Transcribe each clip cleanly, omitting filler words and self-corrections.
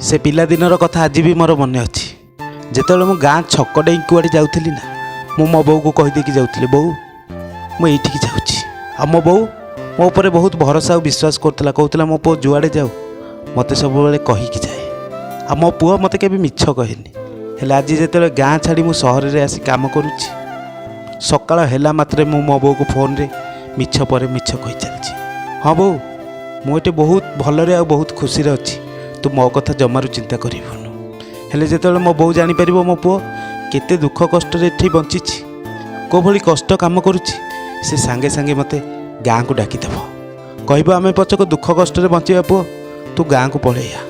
ସେ ପିଲାଦିନର କଥା ଆଜି ବି ମୋର ମନେ ଅଛି। ଯେତେବେଳେ ମୁଁ ଗାଁ ଛକ ଡେଇଁ କୁଆଡ଼େ ଯାଉଥିଲି ନା, ମୁଁ ମୋ ବୋଉକୁ କହିଦେଇକି ଯାଉଥିଲି, "ବୋଉ, ମୁଁ ଏଇଠିକି ଯାଉଛି।" ଆଉ ମୋ ବୋଉ ମୋ ଉପରେ ବହୁତ ଭରସା ଆଉ ବିଶ୍ୱାସ କରୁଥିଲା। କହୁଥିଲା, "ମୋ ପୁଅ ଯୁଆଡ଼େ ଯାଉ, ମୋତେ ସବୁବେଳେ କହିକି ଯାଏ ଆଉ ମୋ ପୁଅ ମୋତେ କେବେ ମିଛ କହେନି।" ହେଲେ ଆଜି ଯେତେବେଳେ ଗାଁ ଛାଡ଼ି ମୁଁ ସହରରେ ଆସି କାମ କରୁଛି, ସକାଳ ହେଲା ମାତ୍ରେ ମୁଁ ମୋ ବୋଉକୁ ଫୋନ୍ରେ ମିଛ ପରେ ମିଛ କହି ଚାଲିଛି। "ହଁ ବୋଉ, ମୁଁ ଏଠି ବହୁତ ଭଲରେ ଆଉ ବହୁତ ଖୁସିରେ ଅଛି। ତୁ ମୋ କଥା ଜମାରୁ ଚିନ୍ତା କରିବୁନୁ।" ହେଲେ ଯେତେବେଳେ ମୋ ବୋଉ ଜାଣିପାରିବ ମୋ ପୁଅ କେତେ ଦୁଃଖ କଷ୍ଟରେ ଏଠି ବଞ୍ଚିଛି, କେଉଁଭଳି କଷ୍ଟ କାମ କରୁଛି, ସେ ସାଙ୍ଗେ ସାଙ୍ଗେ ମୋତେ ଗାଁକୁ ଡାକିଦେବ। କହିବ, "ଆମେ ପଛକ ଦୁଃଖ କଷ୍ଟରେ ବଞ୍ଚିବା ପୁଅ, ତୁ ଗାଁକୁ ପଳେଇଆ,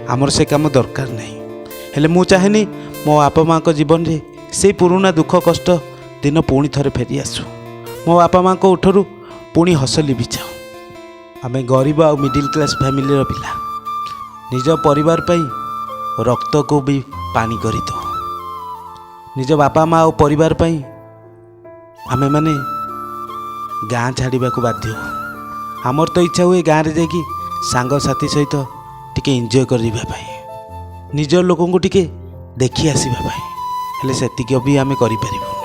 ଆମର ସେ କାମ ଦରକାର ନାହିଁ।" ହେଲେ ମୁଁ ଚାହେଁନି ମୋ ବାପା ମାଆଙ୍କ ଜୀବନରେ ସେଇ ପୁରୁଣା ଦୁଃଖ କଷ୍ଟ ଦିନ ପୁଣି ଥରେ ଫେରି ଆସୁ, ମୋ ବାପା ମାଆଙ୍କ ଓଠରୁ ପୁଣି ହସ ଲିଭିଯାଉ। ଆମେ ଗରିବ ଆଉ ମିଡ଼ିଲ୍ କ୍ଲାସ୍ ଫ୍ୟାମିଲିର ପିଲା। ନିଜ ପରିବାର ପାଇଁ ରକ୍ତକୁ ବି ପାଣି କରିଦେଉ। ନିଜ ବାପା ମା ଆଉ ପରିବାର ପାଇଁ ଆମେମାନେ ଗାଁ ଛାଡ଼ିବାକୁ ବାଧ୍ୟ ହଉ। ଆମର ତ ଇଚ୍ଛା ହୁଏ ଗାଁରେ ଯାଇକି ସାଙ୍ଗସାଥି ସହିତ ଟିକେ ଏନ୍ଜୟ କରିବା ପାଇଁ, ନିଜ ଲୋକଙ୍କୁ ଟିକେ ଦେଖି ଆସିବା ପାଇଁ। ହେଲେ ସେତିକି ବି ଆମେ କରିପାରିବୁନୁ,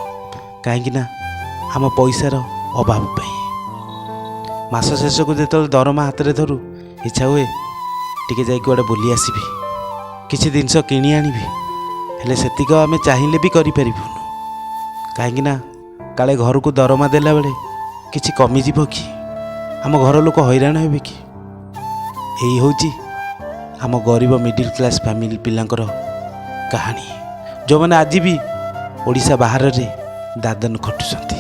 କାହିଁକି ନା ଆମ ପଇସାର ଅଭାବ ପାଇଁ। ମାସ ଶେଷକୁ ଯେତେବେଳେ ଦରମା ହାତରେ ଧରୁ, ଇଚ୍ଛା ହୁଏ ଟିକେ ଯାଇ କୁଆଡ଼େ ବୁଲି ଆସିବି, କିଛି ଜିନିଷ କିଣି ଆଣିବି। ହେଲେ ସେତିକ ଆମେ ଚାହିଁଲେ ବି କରିପାରିବୁନୁ, କାହିଁକିନା କାଳେ ଘରକୁ ଦରମା ଦେଲାବେଳେ କିଛି କମିଯିବ କି, ଆମ ଘର ଲୋକ ହଇରାଣ ହେବେ କି। ଏଇ ହେଉଛି ଆମ ଗରିବ ମିଡ଼ିଲ୍ କ୍ଲାସ୍ ଫ୍ୟାମିଲି ପିଲାଙ୍କର କାହାଣୀ, ଯେଉଁମାନେ ଆଜି ବି ଓଡ଼ିଶା ବାହାରରେ ଦାଦନ ଖଟୁଛନ୍ତି।